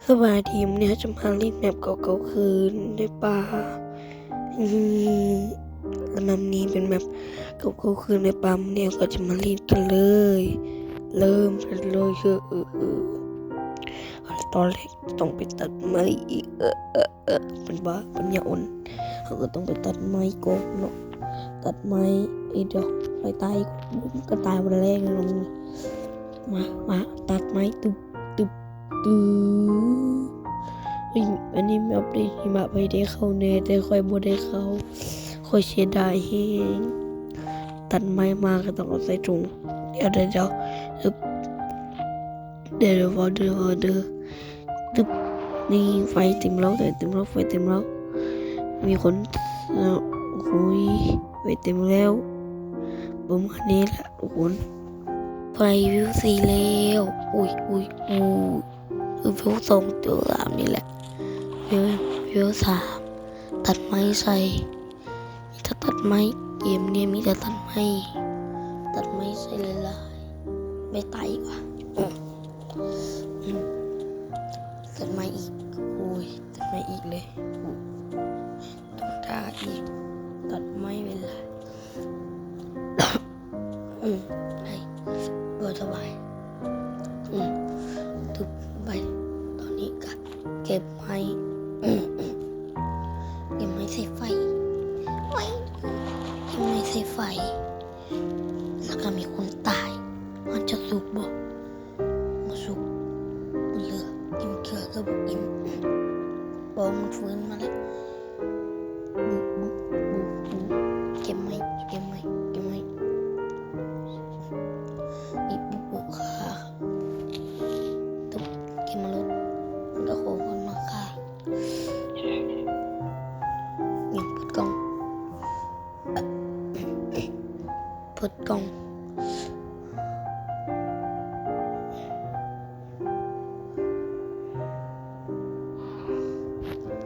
ສະບາຍດີ, ມື້ນີ້ເຮົາຈະມາຫຼິ້ນແມັບເກົ່າໆຄືນໃນປ່າ. ອືມ ແລະ ແມັບນີ້ເປັນແມັບເກົ່າໆຄືນໃນປ່າ. ມື້ນີ້ເຮົາກໍຈະມາຫຼິ້ນກັນເລີຍ. ເລີ່ມກັນເລີຍ. ເອີ ຕອນແລກຕ້ອງໄປຕັດໄມ້ອີກ. ເອີ ເປັນບ້າປັນຍາອ່ອນ. ເຮົາກໍຕ້ອງໄປຕັດໄມ້ກ່ອນເນາະ. ຕັດໄມ້ ເອີ ດຽວໄປຕາຍ ກໍຕາຍບໍ່ໄດ້ແລ້ວ. ມາ ມາ ຕັດໄມ້ ຕຶບ ຕຶບ ຕຶບ. ເອີຍ ອັນນີ້ແມ່ນອັບເດດຫິມະ ໃຜໄດ້ເຂົ້າແດ່ ແຕ່ຂ້ອຍບໍ່ໄດ້ເຂົ້າ. ຂ້ອຍເສຍດາຍແຮງ. ຕັດໄມ້ມາກໍຕ້ອງເອົາໃສ່ຖົງ. ດຽວ ດຽວ ດຽວ ອຶບ ດຽວ ດຽວ ເວົ້າເດີ ເວົ້າເດີ. ຕຶບ ນີ້ ໄຟເຕັມແລ້ວ ໄຟເຕັມແລ້ວ ໄຟເຕັມແລ້ວ. ມີຄົນ ເອີ ໂອ້ຍ ໄຟເຕັມແລ້ວ. ປະມານນີ້ແຫຼະທຸກຄົນ. ໄຟເວວສີ່ແລ້ວ. ອຸ້ຍ ອຸ້ຍ ອຸ້ຍ ເວວສອງ ເວວສາມນີ້ແຫຼະ. ເວວ ເວວສາມ ຕັດໄມ້ໃສ່. ມີແຕ່ຕັດໄມ້ ເກມນີ້ມີແຕ່ຕັດໄມ້ ຕັດໄມ້ໃສ່ຫຼາຍໆ. ໄປຕາຍອີກວ່າ. ອືມ ຕັດໄມ້ອີກ. ໂອ້ຍ ຕັດໄມ້ອີກເລີຍ. ຕ້ອງຖ້າອີກ. ຕັດໄມ້ເວລາ ອືມ ໄດ້ ບໍ່ສະບາຍ. ອືມ ຕຶບ ໄປ. ຕອນນີ້ກະເກັບໄມ້ ເກັບໄມ້ໃສ່ໄຟ. ໄວ້ ເກັບໄມ້ໃສ່ໄຟ. ແລ້ວກະມີຄົນຕາຍ. ມັນຈະສຸກບໍ່? ບໍ່ສຸກ. ເຫຼືອ ອີກເທື່ອກະບໍ່ອີ່ມ. ບໍ່ ມັນຟື້ນມາແລ້ວ. ບຸບ ບຸບ ບຸບ ບຸບ. ເກັບໄມ້ ເກັບໄມ້ ເກັບໄມ້. ອີກ ບຸບ ບຸບ. ຂ້າ ຕຸບ ເກັບມາໂລດ. ມັນກະໂຄງຄົນມາຂ້າ. ຍັງເປີດກ່ອງ ເປີດກ່ອງ.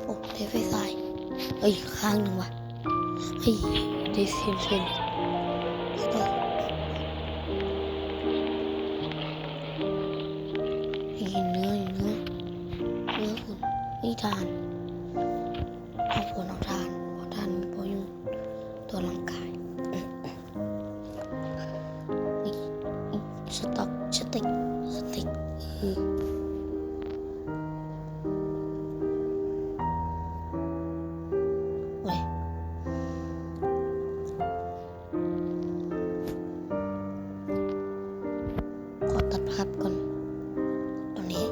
ໂອ້ ໄດ້ໄຟສາຍ. ເອີຍ ຂ້າງໜຶ່ງວ່າ. ເອີຍ ໄດ້ເສັ້ນ ເສັ້ນ. ເອີຍ ເນື້ອ ເນື້ອ ເນື້ອ ເອີຍ ຖ່ານ. ເອົາຄົນເອົາຖ່ານ ເອົາຖ່ານບໍ່ຢູ່ຕໍ່ຮ່າງກາຍ. ອີກ ສະຕັອກ ສະເຕັກ ສະເຕັກ. ເອີ ໂອ້ຍ ຂໍຕັດພາບກ່ອນ. ຕອນນີ້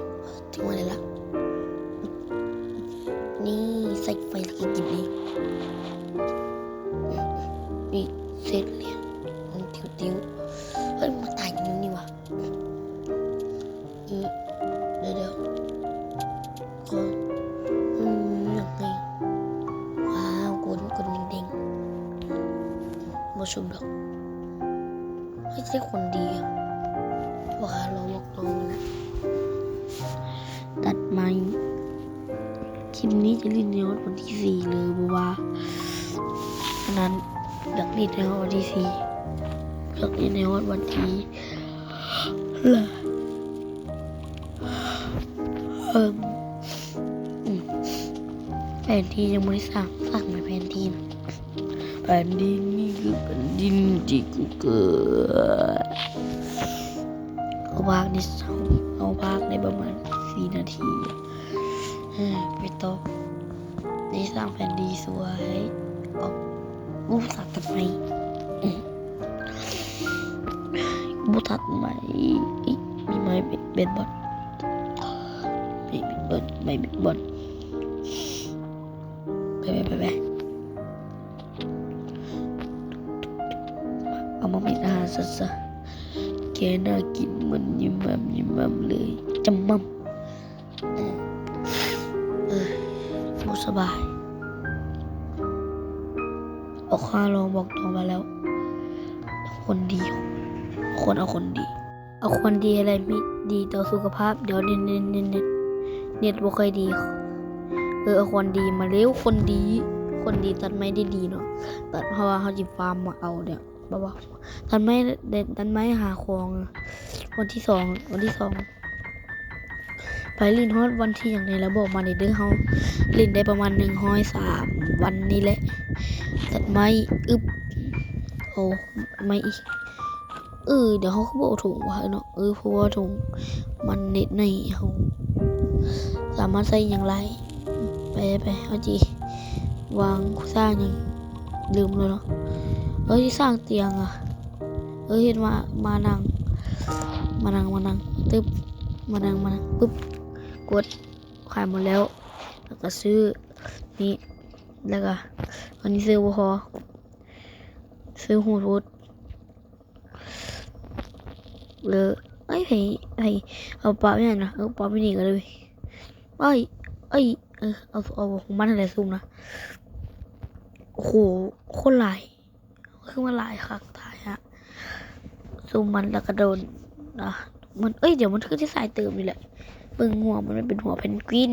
ເຖິງເວລາ. ນີ້ ໃສ່ໄຟແລ້ວກະກິນເອງ. ນີ້ ເສັດແລ້ວ. ມັນຕິວໆ. ເຮີ້ຍ ມາຕາຍຢູ່ນີ້ຫວາ. ອືມ ດຽວໆ ຂໍ ອືມ ຫຍັງນີ້. ວ້າວ ກົນ ກົນແດງໆ. ບໍ່ຊຸບດອກ. ເຮີ້ຍ ໃຊ່ຄົນດີ. ບໍ່ຫາລອງບອກລອງນະ. ຕັດໄມ້. ຄລິບນີ້ຈະຫຼິ້ນໃນຮອດວັນທີສີ່ເລີຍ ເພາະວ່າ ອັນນັ້ນ ຢາກຫຼິ້ນໃນຮອດວັນທີສີ່ ຢາກຫຼິ້ນໃນຮອດວັນທີ ເອີ ອືມ ແຜນທີ່ຍັງບໍ່ໄດ້ສ້າງ ສ້າງໃໝ່ແຜນທີ່ນະ. ແຜ່ນດິນນີ້ຄືແຜ່ນດິນທີ່ກູເກີດ. ເຮົາພາກນີ້ ເຮົາພາກໄດ້ປະມານສີ່ນາທີ. ເອີ ໄປຕໍ່. ໄດ້ສ້າງແຜ່ນດິນສວຍ. ອອກ ອູ້ ຕັດໄມ້. ບໍ່ຕັດໄມ້. ມີໄມ້ເບດບອນ ໄມ້ເບດບອນ ໄມ້ເບດບອນ. ໄປ ໄປ ໄປ ໄປ. ເອົາມາເປັນອາຫານສັດຊະ. ແກໜ້າກິນ ມັນຍິ້ມແຍ້ມຍິ້ມແຍ້ມເລີຍ. ຈຳໝ່ຳ. ເອີ ບໍ່ສະບາຍ. ອອກ ຂ້າລອງບອກຕົວມາແລ້ວ ຄົນດີ ຄວນເອົາຄົນດີ. ເອົາຄວາມດີແລ້ວມີດີຕໍ່ສຸຂະພາບ. ດຽວ ເນັດ ເນັດ ເນັດ ເນັດ ເນັດບໍ່ຄ່ອຍດີ. ເອີ ເອົາຄວາມດີມາເລັວ. ຄົນດີ ຄົນດີຕັດໄມ້ໄດ້ດີເນາະ. ຕັດ ເພາະວ່າເຮົາຊິຟາມມາເອົາເດ້. ບໍ່ ບໍ່ ຕັດໄມ້ ຕັດໄມ້ຫາຂອງ. ວັນທີສອງ ວັນທີສອງ. ໃຜຫຼິ້ນຮອດວັນທີຫຍັງແດ່ລະບອກມາແດ່ເດີ. ເຮົາຫຼິ້ນໄດ້ປະມານໜຶ່ງຮ້ອຍສາມວັນນີ້ແຫຼະ. ຕັດໄມ້ ອຶບ ໂອ້ ໄມ້ອີກ ເອີ ດຽວເຮົາຄືບໍ່ເອົາຖົງວະເນາະ. ເອີ ເພາະວ່າຖົງມັນເຮັດໃຫ້ເຮົາສາມາດໃສ່ຫຍັງຫຼາຍ. ໄປ ໄປ ເຮົາຊິວາງສ້າງຫຍັງ ລືມແລ້ວເນາະ. ເອີ ຊິສ້າງຕຽງອະ ເອີ ເຮັດມາ ມານັ່ງ ມານັ່ງ ມານັ່ງ ຕຶບ ມານັ່ງ ມານັ່ງ ປຶບ ກົດ ຂາຍໝົດແລ້ວ ແລ້ວກະຊື້ນີ້ ແລ້ວກະອັນນີ້ຊື້ບໍ່ພໍ ຊື້ຫູດ ເອີ ເອີຍ ໃຫ້ ໃຫ້ເອົາປາບໃຫ້ນະ ເອີ ປາບໃຫ້ນີ້ກະໄດ້ເວີຍ ເອີຍ ເອີຍ ເອີ ເອົາ ເອົາຂອງມັນຫັ້ນແຫຼະ ຊຸ່ມນະ. ໂອ້ໂຫ ໂຄດຫຼາຍ ຄືວ່າຫຼາຍຄັກຕາຍຮະ ຊຸ່ມມັນລະກະໂດນນະ ມັນ ເອີຍ ດຽວມັນຄືຊິສາຍເຕີມນີ້ແຫຼະ ເບິ່ງຫົວມັນ ມັນເປັນຫົວເພນກວິນ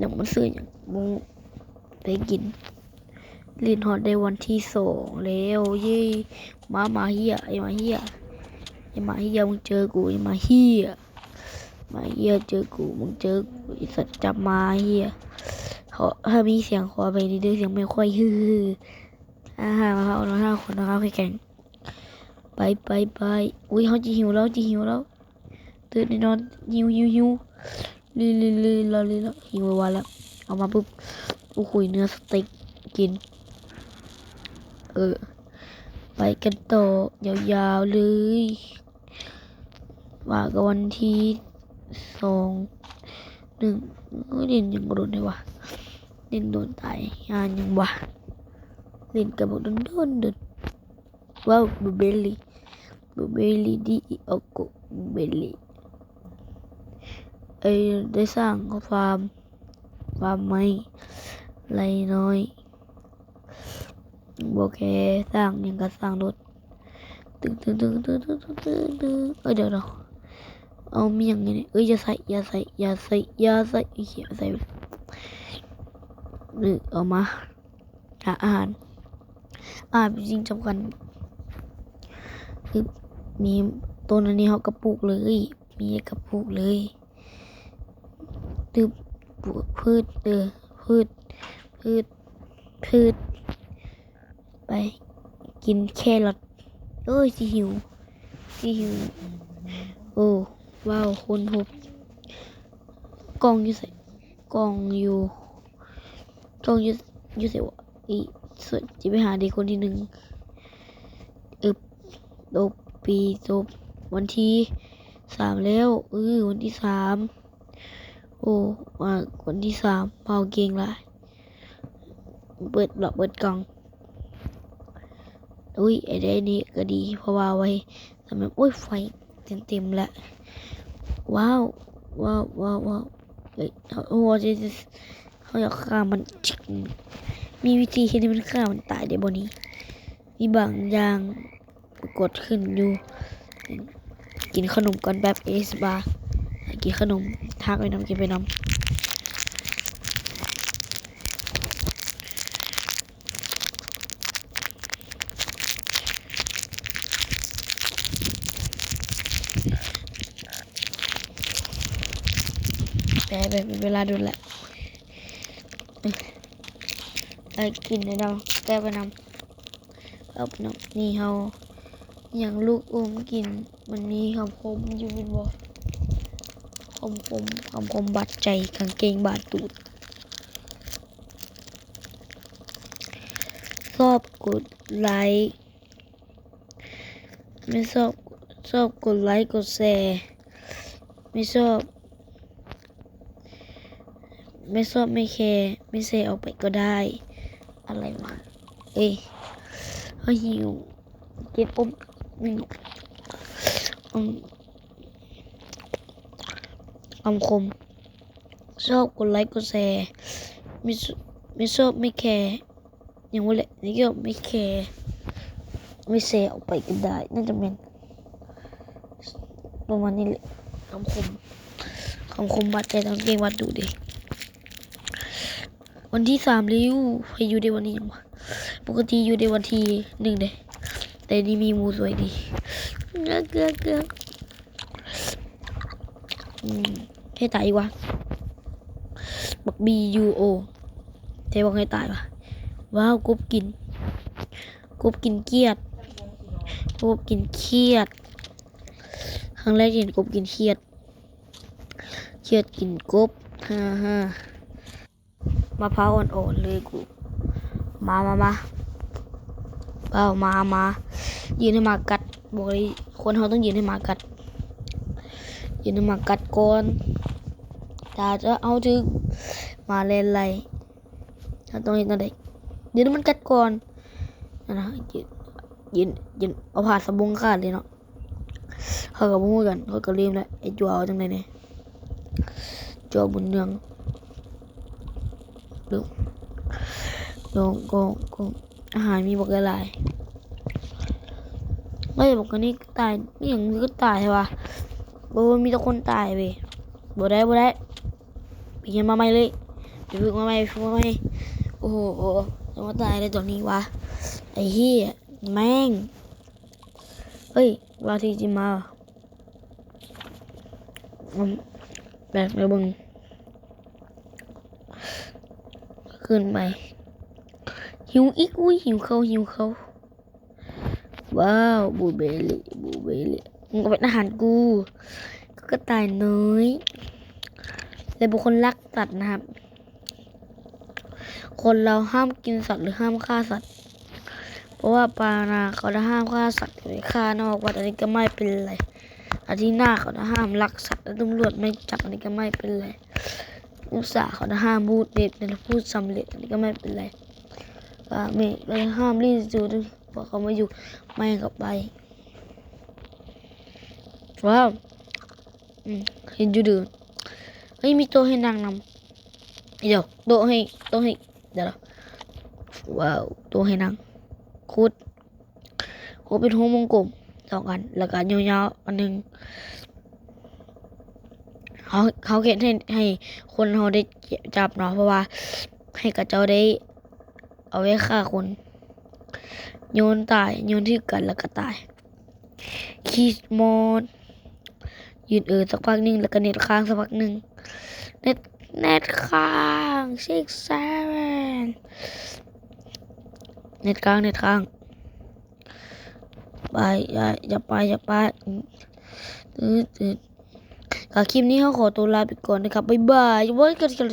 ດຽວມັນຊື່ຫຍັງບໍ່ຮູ້ ໄປກິນ. ຫຼິ້ນຮອດໄດ້ວັນທີສອງແລ້ວ ເຢ້ ມາ ໝາເຫ້ຍ ໄອ້ໝາເຫ້ຍ ໄອ້ໝາເຫ້ຍ ມຶງເຈີກູ ໄອ້ໝາເຫ້ຍ ໝາເຫ້ຍ ເຈີກູ ມຶງເຈີກູ ໄອ້ສັດ ຈັບໝາເຫ້ຍ. ຂໍ ຖ້າມີສຽງຂໍອະໄພເດີ ສຽງແມ່ຂ້ອຍ ຮືໆ ອາຫາ ມາເຮົາເນາະ ຫ້າຄົນເນາະ ເຮົາແຂງ ໄປ ໄປ ໄປ. ອຸ້ຍ ເຮົາຈະຫິວແລ້ວ ຈະຫິວແລ້ວ ຕື່ນແນ່ນອນ ຫິວ ຫິວ ຫິວ ລີ ລີ ລີ ລໍ ລີ ລໍ ຫິວໄວໆ ແລ້ວ ເອົາມາປຶບ ໂອ້ໂຫ ເນື້ອສະເຕັກ ກິນ ເອີ ໄປກັນຕໍ່ຍາວໆ ເລີຍ. ວ່າກະວັນທີສອງ ໜຶ່ງ ໂອ້ຍ ຫຼິ້ນຫຍັງກະດົນແທ້ວະ ຫຼິ້ນໂດນຕາຍ ຫາຫຍັງວະ ຫຼິ້ນກະບັກດົນໆ ດົນ. ວ້າວ ບລູເບີຣີ ບລູເບີຣີ ດີ ອອກໂກ ບລູເບີຣີ ເອີຍ ໄດ້ສ້າງຟາມ ຟາມໄມ້ ໄລ່ນ້ອຍ ບໍ່ແຄ ສ້າງຫຍັງກະສ້າງໂລດ ຕຶງ ຕຶງ ຕຶງ ຕຶງ ເອີຍ ດຽວ ດຽວ ເອົາມີຫຍັງນີ້ ເອີຍ ຢ່າໃສ່ ຢ່າໃສ່ ຢ່າໃສ່ ຢ່າໃສ່ ເອີຍ ໃສ່ ເອີຍ ເອົາມາ ອາຫານ ອາຫານເປັນສິ່ງສຳຄັນ ຄືມີຕົ້ນອັນນີ້ເຮົາກະປູກເລີຍ ມີກະປູກເລີຍ ຕຶບ ພືດ ເອີ ພືດ ພືດ ພືດ ໄປ ກິນແຄຣອດ ເອີຍ ຊິຫິວ ຊິຫິວ ໂອ້ ວ້າວ ຄົ້ນພົບ ກ່ອງຢູ່ໃສ? ກ່ອງຢູ່ ກ່ອງຢູ່ ຢູ່ໃສວະ? ອີ ຊິໄປຫາເດ ຄົນທີໜຶ່ງ ອຶບ ຕົບ ປີ ຕົບ ວັນທີສາມແລ້ວ ເອີ ວັນທີສາມ ໂອ້ ອາ ວັນທີສາມ ເວົ້າເກັ່ງຫຼາຍ ເປີດ ເປີດກ່ອງ ອຸ້ຍ ໄອ້ໄດ້ນີ້ກະດີ ເພາະວ່າໄວ້ສຳລັບ ໂອ້ຍ ໄຟເຕັມໆ ແລ້ວ ວ້າວ ວ້າວ ວ້າວ ເອີຍ ໂອ້ ເຮົາຢາກຂ້າມັນ ມີວິທີເຮັດໃຫ້ມັນຂ້າມັນຕາຍໄດ້ບໍ່ນີ້? ມີບາງຢ່າງປາກົດຂຶ້ນຢູ່ ກິນຂະໜົມກ່ອນ ແບບເອສບາ ກິນຂະໜົມ ທາກໄປນຳ ກິນໄປນຳ. ແປ ແປ ເວລາດົນແລ້ວ ເອີ ກິນໄດ້ດອກ ແກະໄປນຳ ເອົາໄປນຳ ນີ້ເຮົາ ຫຍັງລູກອມກິນ ມັນມີຄຳຄົມຢູ່ແມ່ນບໍ່? ຄຳຄົມ ຄຳຄົມບາດໃຈ ກາງເກງບາດຕູດ. ຊອບກົດໄລ ໄມ່ຊອບ ຊອບກົດໄລກົດແຊ ໄມ່ຊອບ ໄມ່ຊອບໄມ່ແຄ ໄມ່ແຊອອກໄປກໍໄດ້ ອະໄລວະ ເອີຍ ເຮົາຫິວ ກິນອົມ ອືມ ຄຳຄົມ ຊອບກົດໄລກົດແຊ ໄມ່ຊ- ໄມ່ຊອບໄມ່ແຄ ຫຍັງບໍ່ແຫຼະ ນີ້ກໍໄມ່ແຄ ໄມ່ແຊອອກໄປກໍໄດ້ ໜ້າຈະແມ່ນປະມານນີ້ແຫຼະ ຄຳຄົມ ຄຳຄົມບາດໃຈ ກາງເກງບາດຕູດເດ. ວັນທີສາມແລ້ວ ໃຜຢູ່ໄດ້ວັນທີຫຍັງວະ? ປົກກະຕິຢູ່ໄດ້ວັນທີໜຶ່ງເດ້ ແຕ່ນີ້ມີໝູ່ຊ່ວຍດີ ເກືອກ ເກືອກ ເກືອກ. ອືມ ໃຫ້ຕາຍອີກວະ ບັກບີຢູໂອ ແທ້ ບອກໃຫ້ຕາຍວະ. ວ້າວ ກົບກິນ ກົບກິນຂຽດ ກົບກິນຂຽດ. ຄັ້ງແລກທີ່ເຫັນກົບກິນຂຽດ ຂຽດກິນກົບ ຮ່າໆ. ມະພ້າວອ່ອນໆເລີຍກູ. ມາ ມາ ມາ ເອົາ ມາ ມາ ຢືນໃຫ້ໝາກັດ. ບອກເລີຍ ຄົນເຮົາຕ້ອງຢືນໃຫ້ໝາກັດ ຢືນໃຫ້ໝາກັດກ່ອນ. ຖ້າເຮົາຖືກໝາແລ່ນໄລ່ ເຮົາຕ້ອງເຮັດແນວໃດ? ຢືນໃຫ້ມັນກັດກ່ອນ. ນັ້ນນະ ຢືນ ຢືນ ຢືນ ເອົາຜ້າສະບົງຄາດເລີຍເນາະ. ຂ້ອຍກໍບໍ່ຮູ້ຄືກັນ ຂ້ອຍກໍລືມແລ້ວ. ໄອ້ຈົວເອົາຈັ່ງໃດແດ່? ຈົວບຸນເຮືອງ ໂດງ ໂກງ ໂກງ ອາຫານມີບັກຫຼາຍໆ. ເຮີ້ຍ ບັກອັນນີ້ຕາຍ ອີ່ຫຍັງຄືຕາຍແທ້ວະ? ໂອ້ ມີແຕ່ຄົນຕາຍເວີຍ. ບໍ່ໄດ້ ບໍ່ໄດ້ ໄປຮຽນມາໃໝ່ເລີຍ ໄປຝຶກມາໃໝ່ ໄປຝຶກມາໃໝ່. ໂອ້ໂຫ ຈະມາຕາຍໄດ້ຕອນນີ້ວະ ໄອ້ເຫຍ ແມ່ງ. ເຮີ້ຍ ວ່າທີ່ຊິມາ ອືມ ແບກໄປເບິ່ງ ຂຶ້ນໄປ ຫິວອີກ. ອຸ້ຍ ຫິວເຂົ້າ ຫິວເຂົ້າ. ວ້າວ ບລູເບີຣີ ບລູເບີຣີ ມັນກໍເປັນອາຫານກູ. ກະຕ່າຍນ້ອຍ ແລະ ບຸກຄົນລັກສັດນະຄັບ. ຄົນລາວຫ້າມກິນສັດ ຫຼື ຫ້າມຂ້າສັດ ເພາະວ່າປານາເຂົາໄດ້ຫ້າມຂ້າສັດ ໄປຂ້ານອກວັດ ອັນນີ້ກໍໄມ່ເປັນໄລ. ອາທິນາເຂົາໄດ້ຫ້າມລັກສັດ ແລະ ຕຳຫຼວດໄມ່ຈັບ ອັນນີ້ກໍໄມ່ເປັນໄລ. ອຸສາເຂົາໄດ້ຫ້າມພູດເດັດ ແລະ ພູດສຳເລັດ ອັນນີ້ກໍໄມ່ເປັນໄລ. ກາເມະກໍໄດ້ຫ້າມລີ້ຊູ ພວກເຂົາມາຢູ່ໄມ້ກໍໄປ. ວ້າວ ອືມ ເຫັນຢູ່ເດີ. ເຮີ້ຍ ມີໂຕະໃຫ້ນັ່ງນຳ. ດຽວ ໂຕະໃຫ້ ໂຕະໃຫ້ ດຽວລະ ວ້າວ ໂຕະໃຫ້ນັ່ງ ຂຸດ ໂອ້ ເປັນຮູບວົງກົມສອງອັນ ແລ້ວກະຍາວໆອັນໜຶ່ງ. ເຮົາ ເຮົາເຮັດໃຫ້ ໃຫ້ຄົນເຮົາໄດ້ຈັບເນາະ ເພາະວ່າໃຫ້ເຂົາເຈົ້າໄດ້ເອົາໄວ້ຂ້າຄົນ. ໂຍນຕາຍ ໂຍນຖືກກັນແລ້ວກະຕາຍ. ຄີສມອນ ຢືນເອີສັກພັກໜຶ່ງ ແລ້ວກໍເນັດຄ້າງສັກພັກໜຶ່ງ. ເນັດ ເນັດຄ້າງ ຊິກເຊັເວັນ ເນັດຄ້າງ ເນັດຄ້າງ. ໄປ ຢ່າ ຢ່າໄປ ຢ່າໄປ. ອືມ ຕື່ນ ຕື່ນ. ກໍຄລິບນີ້ເຮົາຂໍຕົວລາໄປກ່ອນເດີຄັບ ບາຍບາຍ. ໂອ້ຍ ກະ ກະ